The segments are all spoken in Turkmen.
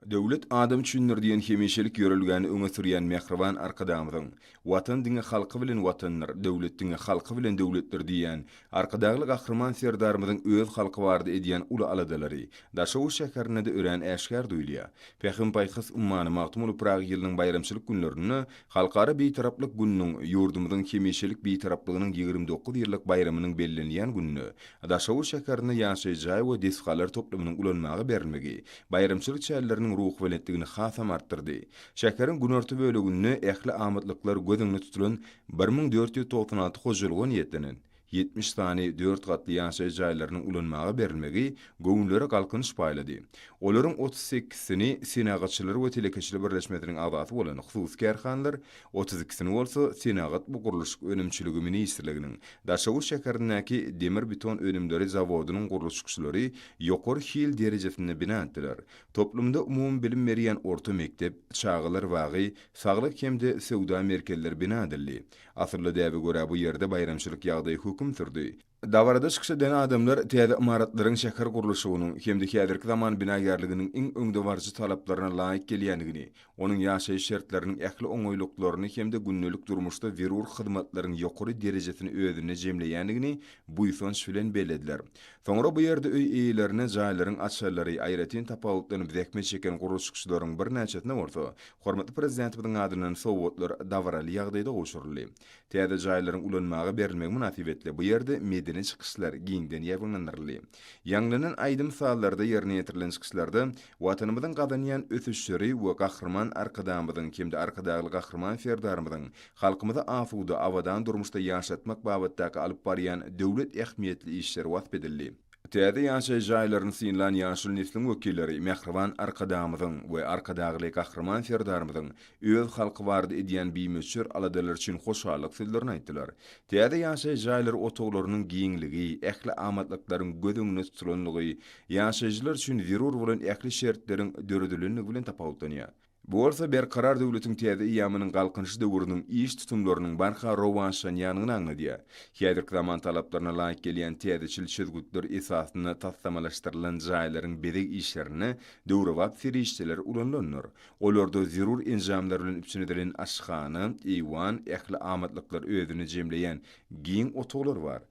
Döwlet adam üçindir diýen hemişelik ýörelgäni öňe sürýän mähriban Arkadagymyzyň, Watan diňe halky bilen Watandyr, döwlet diňe halky bilen döwletdir diýýän Arkadagly Gahryman Serdarymyzyň öz halky barada edýän uly aladalary Daşoguz şäherinde-de örän äşgär duýulýar. Pähim-paýhas ummany Magtymguly Pyragy ýylynyň baýramçylyk günlerinde Halkara Bitaraplyk gününiň, ýurdumyzyň hemişelik Bitaraplygynyň 29 ýyllyk baýramynyň bellenilýän gününde Daşoguz şäherinde ýaşaýyş jaý we desgalar toplumynyň ulanmaga berilmegi baýramçylyk çäreleriniň ruhubelentligini hasam artdyrdy. Şäheriň günorta böleginde ähli amatlyklar göz öňünde tutulan 1496 hojalyga niýetlenen 70 sany dört gatly ýaşaýyş jaýlarynyň ulanmaga berilmegi göwünlere galkynyş paýlady. Olaryň otuz sekizsini Senagatçylar we telekeçiler birleşmesiniň agzasy bolan hususy kärhanalar, otuz ikisini bolsa Senagat we gurluşyk önümçiligi ministrliginiň Daşoguz şäherindäki demir-beton önümleri zawodynyň gurluşykçylary ýokary hil derejesinde bina etdiler. Toplumda umumybilim berýän orta mekdep, çagalar bagy, saglyk hem-de söwda merkezleri bina edildi. Asylly däbe görä bu ýerde baýramçylyk ýagdaýy höküm sürdi. Dabarada çykyş eden adamlar täze ymaratlaryň şäher gurluşygynyň hem-de häzirki zaman binagärliginiň iň öňdebaryjy talaplaryna laýyk gelýändigini, onuň ýaşaýyş şertleriniň ähli oňaýlyklaryny hem-de gündelik durmuşda zerur hyzmatlaryň ýokary derejesini özünde jemleýändigini buýsanç bilen bellediler. Soňra bu ýerde öý eýelerine jaýlaryň açarlary, aýratyn tapawutlanyp zähmet çeken gurluşykçylaryň birnäçesine bolsa hormatly Prezidentimiziň adyndan sowgatlar dabaraly ýagdaýda gowşuryldy. Täze jaýlaryň ulanmaga berilmegi mynasybetli bu ýerde medeni çykyşlar giňden ýaýbaňlandyryldy. Ýaňlanan aýdym-sazlarda ýerine ýetirilen çykyşlarda Watanymyzyň gazanýan ösüşleri we Gahryman Arkadagymyzyň hem-de Arkadagly Gahryman Serdarymyzyň halkymyzy asuda, abadan durmuşda ýaşatmak babatdaky alyp barýan döwlet ähmiýetli işleri wasp edildi. Täze ýaşaýyş jaýlaryny synlan ýaşuly nesliň wekilleri mähriban Arkadagymyzyň we Arkadagly Gahryman Serdarymyzyň öz halky barada edýän bimöçber aladalary üçin hoşallyk sözlerini aýtdylar. Täze ýaşaýyş jaýlary otaglarynyň giňligi, ähli amatlyklaryň göz öňünde tutulanlygy, ýaşaýjylar üçin zerur bolan ähli şertleriň döredilendigi bilen tapawutlanýar. Bu bolsa Berkarar döwletiň täze eýýamynyň Galkynyşy döwrüniň iş tutumlarynyň barha rowaçlanýandygyny aňladýar. Häzirki zaman talaplaryna laýyk gelýän täzeçil çözgütler esasynda taslamalaşdyrylan jaýlaryň bezeg işlerinde döwrebap serişdeler ulanylandyr. Olarda zerur enjamlar bilen üpjün edilen aşhana, eýwan, ähli amatlyklary özünde jemleýän giň otaglar bar.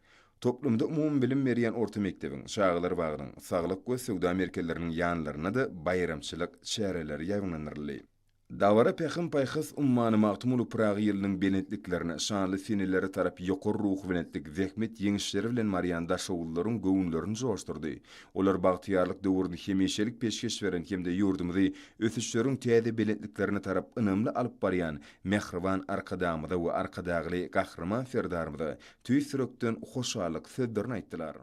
Toplumda umumybilim berýän orta mekdebiň, çagalar bagynyň, saglyk we söwda merkezleriniň ýanlarynda-da baýramçylyk çäreleri ýaýbaňlandyryldy. Dabara Pähim-paýhas ummany Magtymguly Pyragy ýylynyň belentliklerine, şanly senelere tarap ýokary ruhubelentlik, zähmet ýeňişleri bilen barýan daşoguzlylaryň göwünlerini joşdurdy. Olar bagtyýarlyk döwrüni hemişelik peşgeş beren hem-de ýurdumyzy ösüşleriň täze belentliklerine tarap ynamly alyp barýan mähriban Arkadagymyza we Arkadagly Gahryman Serdarymyza tüýs ýürekden hoşallyk sözlerini aýtdylar.